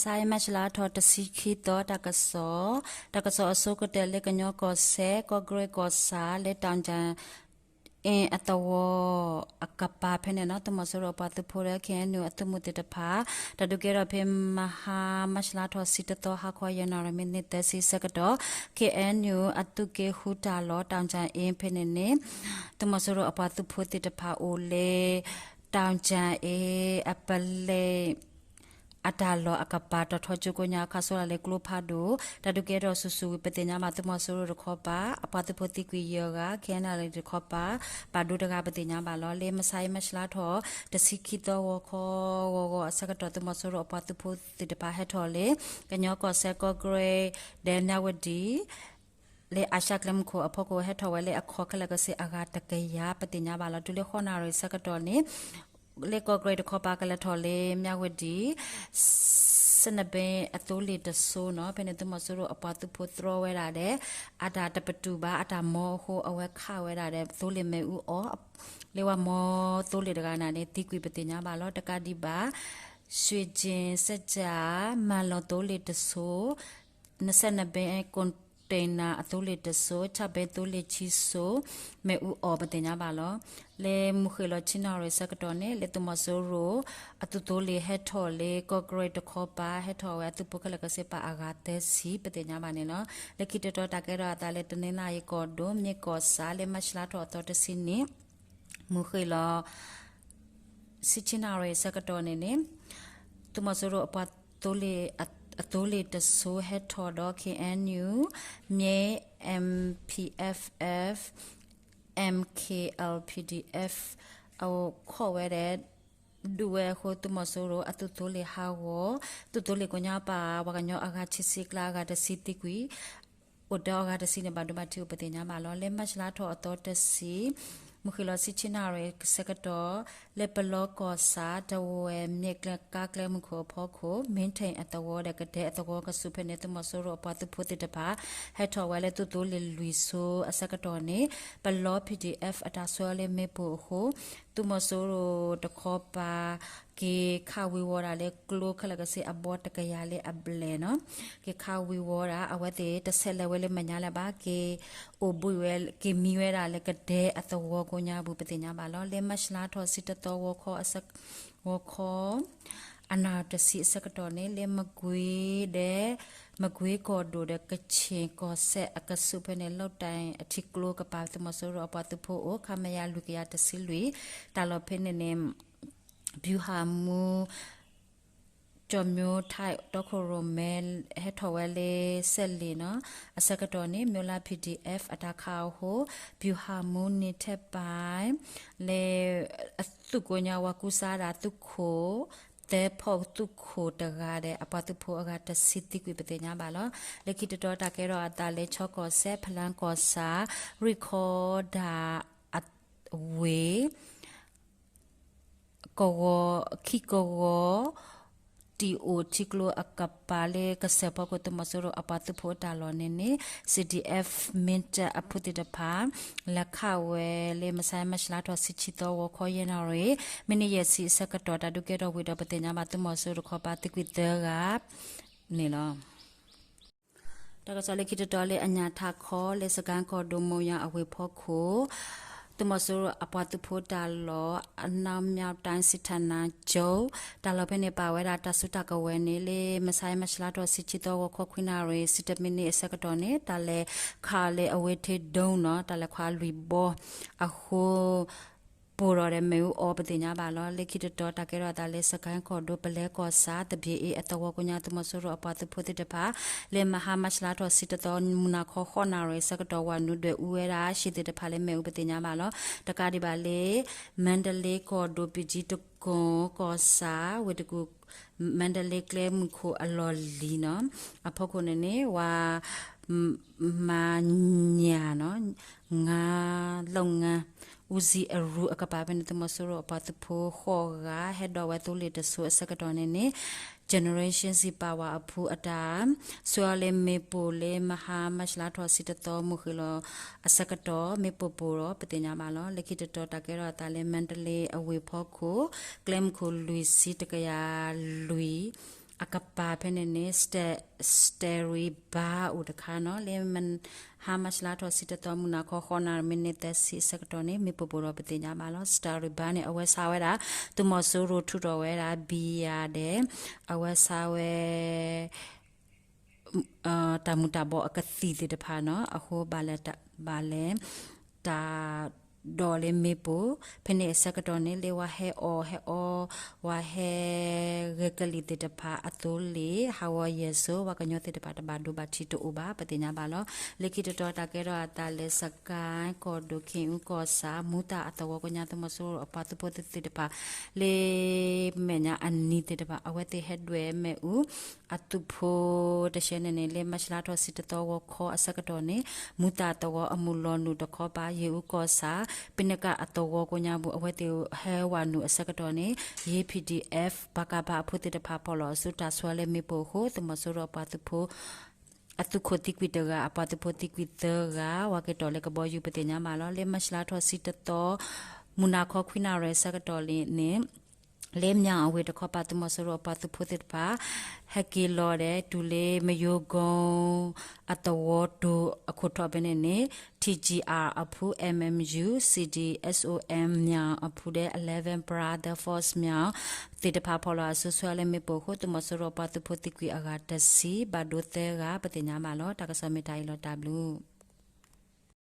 မုၢ်ဃ့ၢ်လီၤဆံဆံသီ တၢ်ကစီၣ်, တၢ်ကစီၣ်အဆိကတၢၢ်လၢကညီကီၢ်စဲၣ် ကီၢ်ကရ့ၣ်ကီၢ်ဆၣ်လၢ တၢ်ကၠၢ်အ့အသဝီအကပၤဖဲန့ၣ်နီၤ သုးမီၤစိရိၤအပှၤသုးဖိဒီး ခ့ၣ်အဲၣ်ယူၣ် အသုးမုၢ်သ့ၣ်တဖၣ် တၢ်ဒုးကဲထီၣ်ဖဲမဟါ မၢ်ၡးလါထီၣ်ဆံတသီ ဟါခီယဲၢ်နၣ်ရံၣ်မံးနံးသၢဆံဆၢကတီၢ် ခ့ၣ်အဲၣ်ယူၣ် အသုးက့ဃုတၢ်လီၢ် တၢ်ကၠၢ်အ့ဖဲန့ၣ်န့ၣ် သုးမီၤစိရိၤအပှၤသုးဖိသ့ၣ်တဖၣ်အိၣ်လၢ တၢ်ကၠၢ်အ့အပလဲ အတၢ်လီၢ်အကပၤ တီၤထီကၠိကိးညါအခါ ဆိလၢ်လၢကျိဖးဒိၣ် တၢ်ဒုးကဲထီၣ်ဆူၣ်ဆူၣ်ဝံၤ ပသ့ၣ်ညါဘၣ် သုးမီၤစိရိၤတခီပၤ အပှၤသုးဖိသံကွံာ်ယဲၢ်ဂၤ ခ့ၣ်အဲၣ်ယူၣ်တခီပၤ ဘၣ်ဒိတဂၤ ပသ့ၣ်ညါဘၣ်လီၤ. လၢမဆါအံၤ မၢ်ၡးလါထီၣ် တဆံခံသီ ဂီၤခီ ဂီၤဂီၤအဆၢကတီၢ် သုးမီၤစိရိၤအပှၤသုးဖိသ့ၣ်တဖၣ်ဟဲထီၣ်လၢ ကညီကီၢ်စဲၣ် ကီၢ်ကရ့ၣ် ဒီးမၠၣ်ဝတံၣ် လၢအၤၡၢ်ကျဲမုၢ်ခိၣ်အဖီခိၣ် ဟဲထီၣ်ဝဲလၢအခီၣ်ခဲလၢာ်ကဆ့အဂၤတကယၤ ပသ့ၣ်ညါဘၣ်လီၤ. တုၤလၢဃိးနၣ်ရံၣ်ဆၢကတီၢ်န့ၣ် လၢကီၢ်ကရ့ၣ်တခီပၤကလဲၤထီၣ်လၢမၠၣ်ဝတံၣ် စဲနဘဲအသိလ့ၣ်တစိၤနီၤ ဖဲန့ၣ်သုးမီၤစိရိၤအပှၤသုးဖိတြီဝဲဒၣ်ဒီး အတၢ်တပတုာ်ဘၣ် အတၢ်မီအဃိ အဝဲခးဝဲဒၣ်ဒီး သိလ့ၣ်မ့ၣ်အူအီၣ် လၢဝဲမီသိလ့ၣ်တဂၤန့ၣ်န့ၣ် သံကွံာ်ပသ့ၣ်ညါဘၣ်လီၤ. တကးဒံးဘၣ် ရွှ့ၣ်ကၠ့ၣ်စဲၣ်ကၠၣ် မၤလီၤသိလ့ၣ်တစိၤ နစဲနဘဲ container အသိလ့ၣ်တစိၤ ဆၣ်ဘဲသိလ့ၣ်ခံစိၤ မ့ၣ်အူအီၣ်ပသ့ၣ်ညါဘၣ်လီၤ. လၢမုၢ်ဃ့ၢ်လီၤဆံနၣ်ရံၣ်ဆၢကတီၢ်န့ၣ် လၢသုးမီၤစိရိၤ အသုးသိလ့ၣ်ဟဲထီၣ်လၢ ကီၢ်ကရ့ၣ်တခီပၤ ဟဲထီၣ်ဝဲအသုးဖိခဲလၢာ်ကဆ့ပာ်အဂၤသၢဆံ ပသ့ၣ်ညါဘၣ်န့ၣ်လီၤ. လၢခံတတီၤတၢ်ကဲထီၣ်အသးလၢ တနီသရံၣ်ကီၢ်ဒိၣ် မ့ၢ်ကီၢ်ဆၣ် လၢမၢ်ၡးလါထီၣ်အသီတဆံနံၣ် မုၢ်ဃ့ၢ်လီၤ ဆံဆံနၣ်ရံၣ်ဆၢကတီၢ်န့ၣ်န့ၣ် သုးမီၤစိရိၤအပှၤသိလ့ၣ် အသိလ့ၣ်တစိၤဟဲထီၣ်ဒီး ခ့ၣ်အဲၣ်ယူၣ် မ့ၢ် M P F F M K L P D F အခိးဝဲဒီး ဒုးဝဲအဃိ သုးမီၤစိရိၤအသုးသိလ့ၣ်ဟးဂီၤ သုးသိလ့ၣ်ကိးညါပာ် ပှၤကညီအဂၤခံဆံအကျါ အဂၤတဆံသံကွံာ် အိၣ်ဒီးအဂၤတဆံန့ၣ် ဘၣ်ဒိဘၣ်ထံးအိၣ်ပသ့ၣ်ညါဘၣ်လီၤ. လၢမၢ်ၡးလါထီၣ်အသီတဆံ မုၢ်ဃ့ၢ်လီၤဆံဆံနၣ်ရံၣ်ဆၢကတီၢ် လၢပလီကီၢ်ဆၣ် တဝဲၢ်မ့ၢ်ကျဲကါကျဲမုၢ်ခိၣ်အဖီခိၣ် မ့ၢ်ထဲၣ်အသဝီဒီးကဒဲအသဝီကဆူးဖဲန့ၣ် သုးမီၤစိရိၤအပှၤသုးဖိသ့ၣ်တဖၣ် ဟဲထီၣ်ဝဲလၢသုးသိလ့ၣ်လွံၢ်စိၤအဆၢကတီၢ်န့ၣ် ပလီ P D F အတၢ်ဆှၢလၢမ့ၣ်ပိၢ်အဃိ သုးမီၤစိရိၤတခီပၤ က့ၤခးဝံၤဝီဒၣ်လၢကျိခဲလၢာ်ကဆ့ အဘီတကယၤလၢအဘျဲၣ်နီၤ က့ၤခးဝံၤဝီဒၣ် အဝဲသ့ၣ်တဆဲးလဲၤဝဲလၢမဲာ်ညါလၢၤဘၣ် က့ၤအိၣ်ဘှံးဝဲ က့ၤမံဝဲဒၣ်လၢကဒဲအသဝီကိးညါပူၤ ပသ့ၣ်ညါဘၣ်လီၤ. လၢမၢ်ၡးလါထီၣ်ဆံတသီ ဂီၤခီ ဂီၤခီ အနၣ်တဆံအဆၢကတီၢ်န့ၣ် လၢမကွ့ၤဒီး မကွ့ၤကီၢ်ဒိၣ်ဒီးကခ့ၣ်ကီၢ်စဲၣ်အကဆူးဖဲန့ၣ် လီတၢ်အထံကျိကပၤ သုးမီၤစိရိၤအပှၤသုးဖိအိၣ် ခမရ လွံၢ်ကယၤတဆံလွံၢ် တၢ်လီၢ်ဖဲန့ၣ်န့ၣ် ဗျူဟာမှူး ကၠီၤမျိထိုက် တီခိၣ်ရိၣ်မဲ ဟဲထီၣ်ဝဲလၢစဲးလ့ၣ်နီၤ အဆၢကတီၢ်န့ၣ် မၠိလါ P D F အတၢ်ခးအဃိ ဗျူဟာမှူး န့ၢ်ထဲပၢၢ် လၢ အသုးကိးညါဝဲကူစါဒၣ်သုးခိၣ် သၢဖီၣ်သုးခိၣ်တဂၤဒီး အပှၤသုးဖိအဂၤတဆံသံကွံာ်ပသ့ၣ်ညါဘၣ်လီၤ. လၢခံတတီၤတၢ်ကဲထီၣ်အသးလၢ ခၠီကီၢ်စဲၣ် ဖလါကီၢ်ဆၣ် ရံၣ်ခီဒၣ် အဝ့ၢ် ကဝီၤ ခံကဝီၤ တံၢ်အိၣ်ထံကျိအကပၤလၢကစၢၢ်ဖီခိၣ် သုးမီၤစိရိၤအပှၤသုးဖိအတၢ်လီၢ်န့ၣ်န့ၣ် C D F မ့ၢ်တၢ်အဖုသ့ၣ်တဖၣ် လဲၤခးဝဲလၢမဆါ မၢ်ၡးလါထီၣ်ဆံဆံသီ ဂီၤခီယဲၢ်နၣ်ရံၣ် မံးနံးယဲၢ်ဆံအဆၢကတီၢ် တၢ်ဒုးကဲထီၣ်ဝံၤဒီး ပသ့ၣ်ညါဘၣ်သုးမီၤစိရိၤတခီပၤသံကွံာ်သၢဂၤန့ၣ်လီၤ. တၢ်ကစီၣ်လၢခံတတီၤလၢအညၣ်ထးခီ လၢစကဲၣ်ကီၢ်ဒိၣ် မိၢ်ယွၤအဝ့ၢ်ဖီခိၣ် သုးမီၤစိရိၤအပှၤသုးဖိတၢ်လီၢ် အနီၣ်မၠၣ်တၢ် စံးထၣ်နါကၠိ တၢ်လီၢ်ဖဲန့ၣ် ပာ်ဝဲဒၣ်တၢ်စုတၢ်ကဝဲၤန့ၣ် လၢမဆါ မၢ်ၡးလါထီၣ်ဆံဆံသီ ဂီၤခီခွံနၣ်ရံၣ် ဆံတၢမံးနံးအဆၢကတီၢ်န့ၣ် တၢ်လဲၤခးလၢအဝ့ၢ်ထံဒိၣ်နီၤ တၢ်လဲၤခးလွံၢ်ဘီအဃိ ပိၢ်ဒီးဒီးမ့ၣ်အူအီၣ်ပသ့ၣ်ညါဘၣ်လီၤ. လၢခံတတီၤတၢ်ကဲထီၣ်အသးလၢ စကဲၣ်ကီၢ်ဒိၣ် ပလဲကီၢ်ဆၣ် သဘ့ၣ်အ့အသဝီကိးညါ သုးမီၤစိရိၤအပှၤသုးဖိသ့ၣ်တဖၣ် လၢမဟါ မၢ်ၡးလါထီၣ်ဆံတသီ မုၢ်နၤခီဃိးနၣ်ရံၣ်ဆၢကတီၢ် ဝၤနုာ်ဒွဲၣ်အူဝဲဒၣ် ဟံၣ်သ့ၣ်တဖၣ်လၢမ့ၣ်အူပသ့ၣ်ညါဘၣ်လီၤ. တကးဒံးဘၣ်လၢ မါဒလ့ကီၢ်ဒိၣ် ပံၣ်ကၠံတကိၣ် ကီၢ်ဆၣ် ဝ့ၢ်တကူၣ် မါဒလ့ကျဲမုၢ်ခိၣ်အလီၢ်လံၤနီၤ အဖီခိၣ်န့ၣ်န့ၣ် ဝၤ မၤညၣ်နီၤ ငါ လီၣ်ငါ အူစံအရူအကပၤဖဲန့ၣ် သုးမီၤစိရိၤအပှၤသုးဖိဃိးဂၤ ဟဲဒိးဝဲသိလ့ၣ်တစိၤအဆၢကတီၢ်န့ၣ်န့ၣ် Generation Zpower အဖုအတၢ် ဆှၢအီၤလၢမ့ၣ်ပိၢ်လၢမဟါ မၢ်ၡးလါထီၣ်ဆံတသီ မုၢ်ဃ့ၢ်လီၤအဆၢကတီၢ် မ့ၣ်ပိၢ်ပိၢ်ဒီးပသ့ၣ်ညါဘၣ်လီၤ. လၢခံတတီၤတၢ်ကဲထီၣ်အသးလၢ မါဒလ့အဝ့ၢ်ဖီခိၣ် ကျဲမုၢ်ခိၣ်လွံၢ်ဆံတကယၤလွံၢ် အကပၤဖဲန့ၣ်န့ၣ် စတဲရံဘါအိၣ်တခါနီၤ လၢ ဟါမၢ်ၡးလါထီၣ်ဆံတသီ မုၢ်နၤခီ ဃိးနၣ်ရံၣ် မံးနံးသၢဆံအဆၢကတီၢ်န့ၣ် မ့ၣ်ပိၢ်ပိၢ်ထီၣ်ပသ့ၣ်ညါဘၣ်လီၤ. စတဲရံဘါန့ၣ် အဝဲဆါဝဲဒၣ် သုးမီၤစိရိၤထုးထီၣ်ဝဲဒၣ် ဘံယၤဒဲး အဝဲဆါဝဲ တၢ်မူၤတၢ်ဘှီးအကသံၣ်သ့ၣ်တဖၣ်နီၤ အဃိဘၣ်လဲၤ ဘၣ်လဲၤ တၢ်ဒိးလၢမ့ၣ်ပိၢ် ဖဲန့ၣ်အဆၢကတီၢ်န့ၣ် လၢဝဲဟဲအီၣ်ဟဲအီ ဝဲဟဲဂဲၤကလံၣ်သ့ၣ်တဖၣ်အသိးလ့ၣ် ဟးဂီၤယဲၢ်စိ ပှၤကညီသ့ၣ်တဖၣ်တဘၣ်ဒိဘၣ်ထံးတအိၣ်ဘၣ် ပသ့ၣ်ညါဘၣ်လီၤ. လၢခံတတီၤတၢ်ကဲထီၣ်အသးလၢ စကဲၣ်ကီၢ်ဒိၣ် ခ့ၣ်အူကီၢ်ဆၣ် မူသၣ်အသဝီကိးညါ သုးမီၤစိရိၤအပှၤသုးဖိသ့ၣ်တဖၣ် လၢမဲာ်ညါအနံၤသ့ၣ်တဖၣ် အဝဲသ့ၣ်ဟဲဒွဲၣ်မ့ၣ်အူ အသုးဖိတဆဲန့ၣ်န့ၣ် လၢမၢ်ၡးလါထီၣ်ဆံတသီဂီၤခီအဆၢကတီၢ်န့ၣ် မူသၣ်အသဝီအမုၢ်လီၤနုာ်တခီပၤ ယ့ၣ်အူကီၢ်ဆၣ် ပံနကၣ်အသဝီကိးညါပူၤ အဝဲသ့ၣ်ဟဲဝဲနုာ်အဆၢကတီၢ်န့ၣ် ယ့ၣ် ပီၣ်ဒံၣ်အဲၣ် ပကဖ အဖုသ့ၣ်တဖၣ်ဖီၣ်လီၤအစုတၢ်ဆှၢလၢမ့ၣ်ပိၢ်အဃိ သုးမီၤစိရိၤအပှၤသုးဖိ အသုးခိၣ်သံကွံာ်တဂၤ အပှၤသုးဖိသံကွံာ်သၢဂၤ ဝဲက့ၤတီၢ်လၢကဘီယူၤ ပသ့ၣ်ညါဘၣ်လီၤ. လၢမၢ်ၡးလါထီၣ်ဆံတသီ မုၢ်နၤခီခွံနၣ်ရံၣ်အဆၢကတီၢ်န့ၣ် လၢမၠၣ်အဝ့ၢ်တခီပၤ သုးမီၤစိရိၤအပှၤသုးဖိသ့ၣ်တဖၣ် ဟဲက့ၤလီၤဒီး တုၤလၢမယိၤကိ အသဝီတိၤအခိၣ်ထီၣ်ဖဲန့ၣ်န့ၣ် ထံၣ်ကၠံၣ်အၣ်အဖု MMU CDSOM မၠၣ်အဖုဒီး Eleven Brother Force မၠၣ် သ့ၣ်တဖၣ်ဖီၣ်လီၤအစုဆှၢလၢမ့ၣ်ပိၢ်အဃိ သုးမီၤစိရိၤပှၤသုးဖိသံကွံာ်အဂၤတဆံ ဘၣ်ဒိသၢဂၤ ပသ့ၣ်ညါဘၣ်လီၤ. တၢ်ကစီၣ်မ့ၢ်တၢ်အံၤလီၤ တၢ်ဘျုး